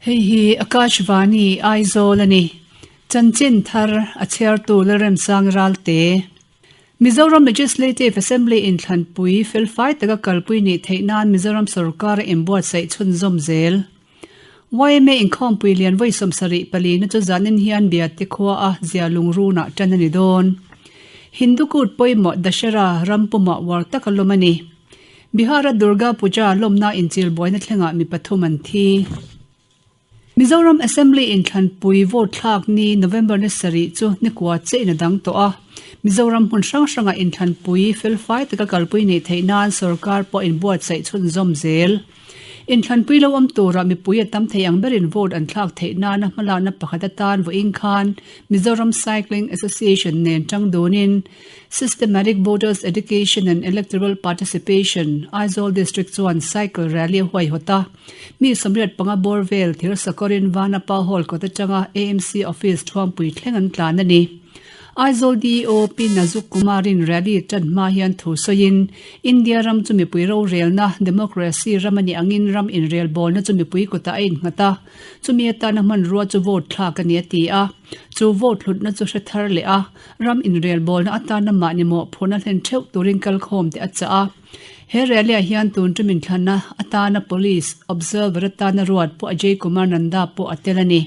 Hei hi Akashvani Aizawl a ni. Chanchin thar a chhiartu Lalremsang Ralte. Mizoram Legislative Assembly inthlanpui felfai taka kalpui nih theih nan Mizoram sorkar a inbuatsaih chhunzawm zel. Yma inkhawmpui lian vawi 74 na chu zanin hian Biate khua a zia lungrunah tan a ni dawn. Hindu kut pawimawh Dashera ram pumah uar taka lawm a ni. Bihar-a Durga Puja lawmna inchil buaina thlengah mi pathum an thi. Mizoram Assembly inthlanpui vote thlak ni November ni sarih chu nikua chein a dang tawh a. Mizoram hmun hrang hrangah inthlanpui felfai taka kalpui neih theih nan sorkar pawh inbuatsaih chhunzawm zel. Inthlanpui lo awm turah mipui a tam thei ang berin vote an thlak theih nana hmalakna pakhat atan vawiin khan Mizoram Cycling Association nen tang dunin Systematic Voters Education and Electoral Participation, Aizawl District chuan Cycle Rally a huaihawt a. Mi 85 bawr vel thir sakawrin Vanapa Hall kawt atanga AMC Office thuampui thleng an tlan a ni. Aizawl DEO Pi Nazuk Kumar-in rally tan hma hian thu sawiin, India ram chu mipui rorelna, democracy, ram a nih angin ram inrelbawlna chu mipui kutah a innghat a, chumi atana hmanrua chu vote thlak a ni a ti a. Chu vote hlutna chu hre thar leh a, ram inrelbawlna atana mahni mawhphurhna hlen theuh turin kalkhawm te a chah a. He rally-ah hian tun tum inthlanna atana Police Observer atana ruat Pu Ajay Kumar Nanda pawh a tel a ni.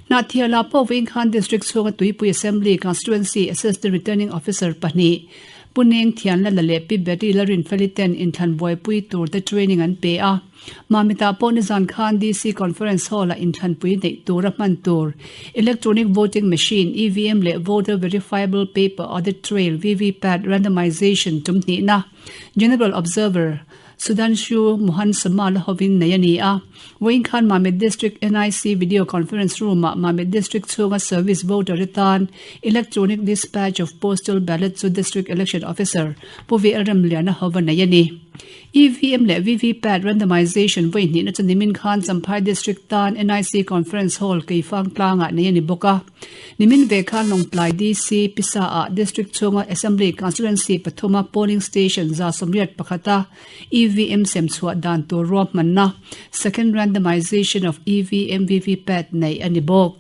Hnahthialah pawh vawiin khan District chhunga Tuipui Assembly Constituency Assistant Returning Officer pahnih Pu Neng Thianlala leh Pi Betty Larinfeli ten inthlan buaipui tur te training an pe a. Mamitah pawh nizan khan DC Conference Hall-ah inthlanpui neih tura hman tur Electronic Voting Machine, EVM, leh Voter Verifiable Paper Audit Trail, VVPAT, Randomisation tum hnihna General Observer Sudhanshu Mohan Samal hovin nei a ni a. Vawiin khan Mamit District NIC Video Conference Room-ah Mamit District chhunga Service Voter te tan Electronic Dispatch of Postal Ballot chu District Election Officer Pu VL Remliana hova nei a ni. EVM leh VVPAT randomisation vawi hnihna chu nimin khan Champhai District tan NIC Conference Hall Keifang tlangah nei a ni bawk a. Nimin ve khan Lawngtlai DC Pisa ah District chhunga Assembly Constituency pathuma Polling Station 181 a EVM sem chhuah dan tur ruahmanna Second Randomisation of EVM VVPAT neih a ni bawk.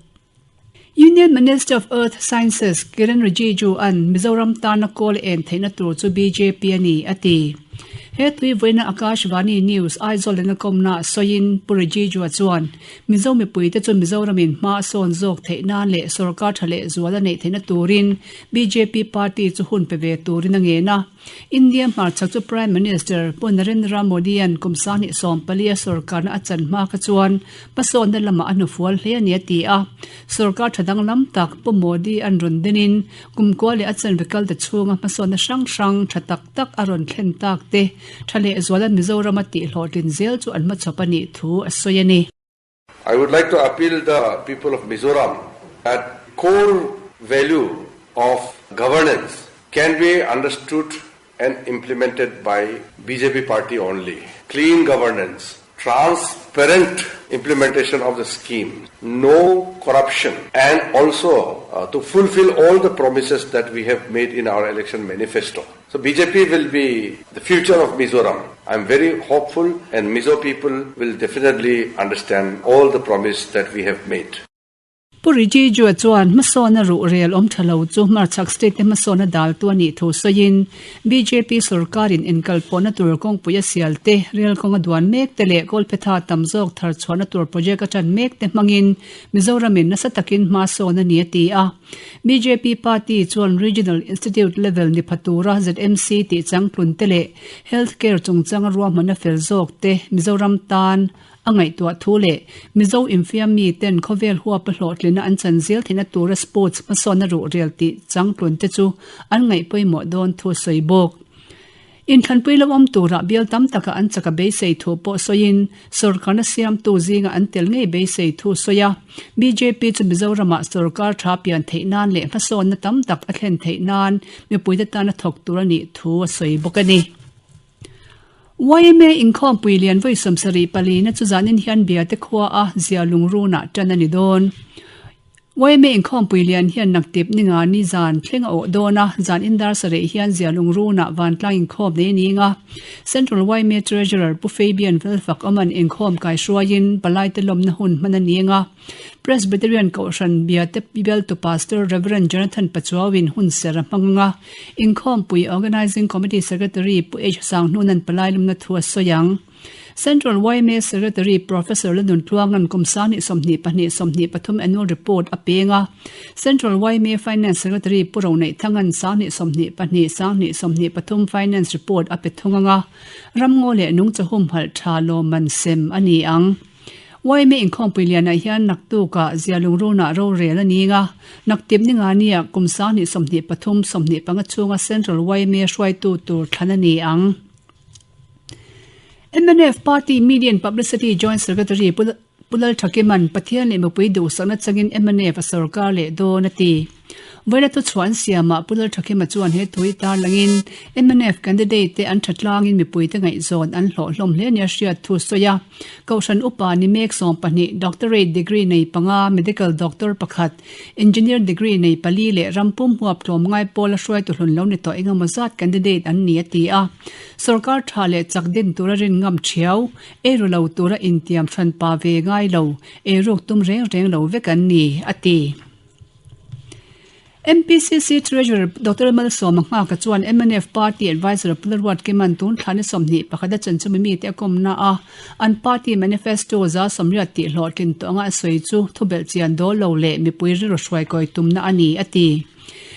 Union Minister of Earth Sciences Kiren Rijiju an Mizoram tana kawl en theihna tur chu bjp a ni, a ti. He tui vawiina Akashvani News Aizawl lena kawmna sawiin Pu Rijiju-a chuan Mizo mipuite chu Mizoramin hma a sawn zawk theih nan leh sorkar tha leh zual a neih theihna turin bjp party chu hun pe ve turin a ngen a. India hmarchhak chu Prime Minister Pu Narendra Modi-a'n kum 2014 a sorkarna a chan hma kha chuan hmasawnna lamah a hnufual hle a ni a ti a. Sorkar tha danglam tak Pu Modi-a'n rawn dinin kum kua leh a chanve kalte chhunga hmasawnna hrang hrang tha tak tak a rawn thlen tak te tha lehzuala Mizorama tihhlawhtlin zel chu an hmachhawp a nih thu a sawi a ni. I would like to appeal the people of Mizoram that core value of governance can be understood and implemented by BJP party only. Clean governance, transparent implementation of the scheme, no corruption and also uh, to fulfill all the promises that we have made in our election manifesto. So BJP will be the future of Mizoram. I'm very hopeful and Mizo people will definitely understand all the promise that we have made. Pu Rijiju chuan hmasawnna ruhrel awm tha lo chu hmarchhak state te hmasawnna daltu a nih thu sawiin BJP sorkarin inkalpawhna tur kawngpui a sial te, rel kawnga duan mek te leh kawlphetha tam zawk thar chhuahna tur project a tan mek te hmangin Mizoramin nasa takin hma sawn a ni a ti a. Bjp party chuan Regional Institute level ni pha tura ZMC tih changtlun te leh Health Care chungchanga ruahmanna fel zawk te Mizoram tan a ngaihtuah thu leh Mizo infiam mi ten khawvel huapa hlawhtlinna an chan zel theihna tura sports hmasawnna ruhrel tih changtlun te chu an ngaih pawimawh dawn thu a sawi bawk. Inthlanpui lo awm turah bial tam taka an chak a beisei thu pawh sawiin, sawrkarna siamtu zinga an tel ngei beisei thu sawi a. Bjp chu Mizoramah sawrkar tha pian theih nan leh hmasawnna tam tak a thlen theih nan mipuite tana thawk tur a nih thu a sawi bawk a ni. Yma inkhawmpui lian vawi 74 na chu zanin hian Biate khua a Zialungrunah tan a ni dawn. Yma inkhawmpui lian hian naktip ninga ni zan thleng a awh dawn a, zan indar sareh hian zia lungrunah vantlang inkhawm nei a ni ang a. Central yma Treasurer Pu Fabian Velfak awman inkhawm kaihruaiin palaite lawmna hun hman a ni ang a. Presbyterian Kohhran Biate bialtu Pastor Rev. Jonathan Pachuauin hun ser a hmang ang a. Inkhawmpui Organising Committee Secretary Pu H Sanghnun-a'n palai lawmna thu a sawi ang. Central yma Secretary Professor Lanun Tluanga'n kum 2022 23 Annual Report a peng a. Central yma Finance Secretary Pu Roneihtanga'n 2022 2023 Finance Report a pe thung ang a, ramngaw leh nungcha humhalh tha lawmman sem a ni ang. Yma inkhawmpui lianah hian naktukah Zialungrunah rorel a ning a, naktip ningania kum 2023 25 chhunga Central yma hruaitu tur thlan a ni ang. Mnf Party Media and Publicity Joint Secretary Pu Lalthakima'n Pathian leh mipui duhsakna changin mnf a sorkar leh dawn a ti. Vawiina thuchhuah an siamah Pu Lalthakima chuan he thu hi tarlangin mnf candidate te an tha tlangin mipuite ngaihzawn an hlawh hlawm hle nia hriat thu sawi a. Kohhran upa ni mek 12, Doctorate degree nei panga, Medical Doctor pakhat, Engineer degree nei pali leh ram pum huap tlawmngai pawla hruaitu hlun lo ni tawh engemaw zat candidate an ni a ti a. Sorkar tha leh chak din tura rin ngam thiau, eiru lo tura intiam hran pa ve ngai lo, eiruk tum reng reng lo vek an ni, a ti. MPCC Treasurer Doctor Malsawma Nghaka chuan mnf Party Adviser Pu Laruat Kiman tun thla ni 21 a chanchumi mite a kawmna a an party manifesto 180 tih hlawhtlin tawh anga a sawi chu thubelh chian dawl lo leh mipui rilru hruaikawi tumna a ni, a ti.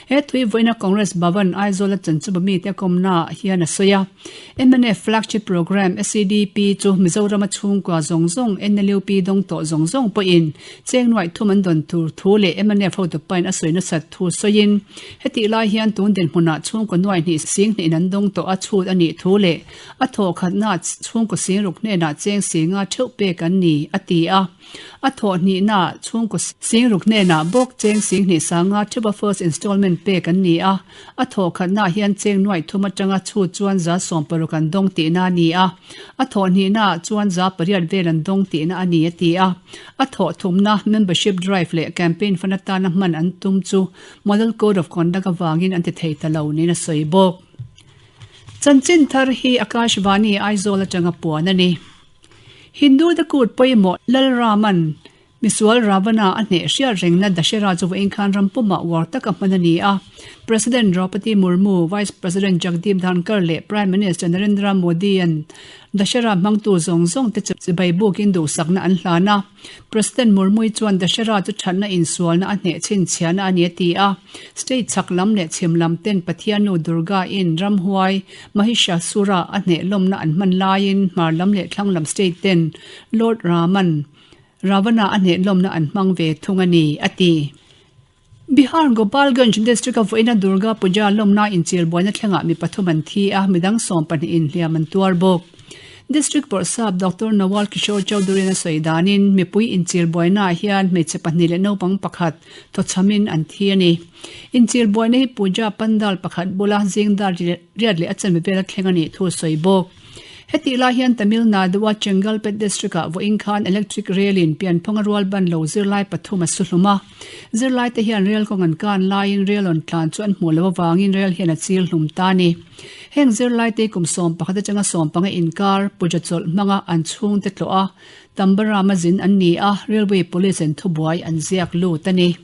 He thui vawiina Congress Bhavan Aizawl a chanchumi mite a kawmnaah hian a sawi a. Mnf Flagship Programme SEDP chu Mizorama chhungkua zawng zawng NLUP dawng tawh zawng zawng pawhin Cheng nuaih thum an dawn tur thu leh mnf hotu pain a sawi nasat thu sawiin, hetih lai hian tun dinhmunah chhungkaw nuaih hnih sing hnihin an dawng tawh a chhut a nih thu leh a thawh khatnaah chhungkaw sing ruk hnenah cheng singa theuh pek an ni, a ti a. A thawh hnihnaah chhungkaw sing ruk hnenah bawk cheng sing hnih sanga theuha first installment pek an ni a. A thawh khatnaah hian cheng nuaih thum atanga chhut chuan 60% an dawng tihna a ni a, a thawh hnihnaah chuan 8% vel an dawng tihna a ni, a ti a. A thawh thumna membership drive leh campaign fund atana hman an tum chu Model Code of Conduct avangin an ti thei ta lo niin a sawi bawk. Chanchin thar hi Akashvani Aizawl atanga puan a ni. Hindu te kut pawimawh Lalraman Misual Ravana a hneh hriat rengna Dashera chu vawiin khan ram pumah uar taka hman a ni a. President Draupadi Murmu, Vice President Jagdeep Dhankhar leh Prime Minister Narendra Modi-a'n Dashera hmangtu zawng zawng te chibai bukin duhsakna an hlan a. President Murmu-i chuan Dashera chu thatna insualna a hneh chhinchhiahna a ni a ti a. State chhak lam leh chhim lam ten Pathiannu Durga-in ramhuai Mahishasura a hneh lawmna an hman laiin hmar lam leh thlang lam state ten Lord Raman Ravana a hneh lawmna an hmang ve thung a ni, a ti. Bihar Gopalganj district-a vawiina Durga Puja lawmna inchil buaina thlengah mi pathum an thi a, midang 12 in hliam an tuar bawk. District Bawrhsap Doctor Nawal Kishore Chaudhary-in a sawi danin, mipui inchil buainaah hian hmeichhe pahnih leh naupang pakhat thawchhamin an thi a ni. Inchil buaina hi Puja pandal pakhat bula zingdar riat leh a chanve vela thleng a nih thu a sawi bawk. Hetih lai hian Tamil Nadu-a Chengalpet district-ah vawiin khan electric rail-in pianphunga rual ban lo zirlai pathum a su hlum a. Zirlaite hian rail kawng an kan laiin rail rawn tlan chu an hmuh loh avangin rail hian a chil hlum ta a ni. Heng zirlaite kum 11 atanga 15 inkar puja chawlh hmanga an chhungte tlawh a, Tambaram-a zin an ni a, railway police-in thubuai an ziak lut a ni.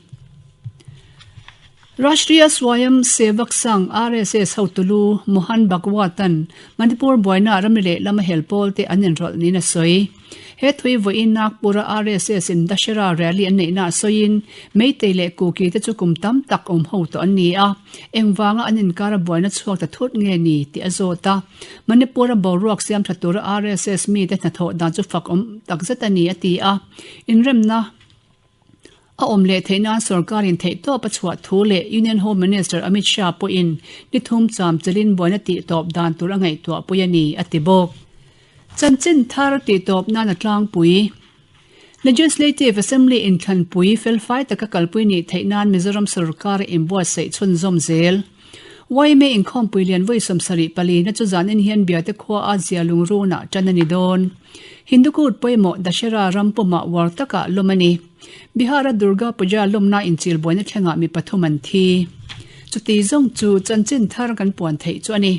Rashtriya Swayam Sevak Sangh, RSS, hotu lu Mohan Bhagwat-a'n Manipur buaina ramri leh lama hel pawlte an inrawlh niin a sawi. He thui vawiin Nagpur-a RSS-in Dashera rally an neihna a sawiin, Meitei leh Kuki te chu kum tam tak awm ho tawh an ni a, engvanga an inkara buaina chhuak ta thut nge ni tih a zawt a. Manipur-a boruak siam tha tura RSS mite hnathawh dan chu fak awm takzet a ni, a ti a. Inremna. A awm leh theih nan sorkarin theihtawp a chhuah thu leh Union Home Minister Amit Shah pawhin ni thum cham chelin buaina tihtawp dan tur a ngaihtuah pui a ni, a ti bawk. Chanchin thar tihtawp nan a tlangpui. Legislative Assembly inthlanpui felfai taka kalpui nih theih nan Mizoram sorkar a inbuatsaih chhunzawm zel. Yma inkhawmpui lian vawi 74 na chu zanin hian Biate khua a zia lungrunah tan a ni dawn. Hindu kut pawimawh Dashera ram pumah uar takah lawm a ni. Bihar-a Durga Puja lawmna inchilbuaina thlengah mi pathum an thi. Chuti zawng chu chanchin thar kan puan theih chu a ni.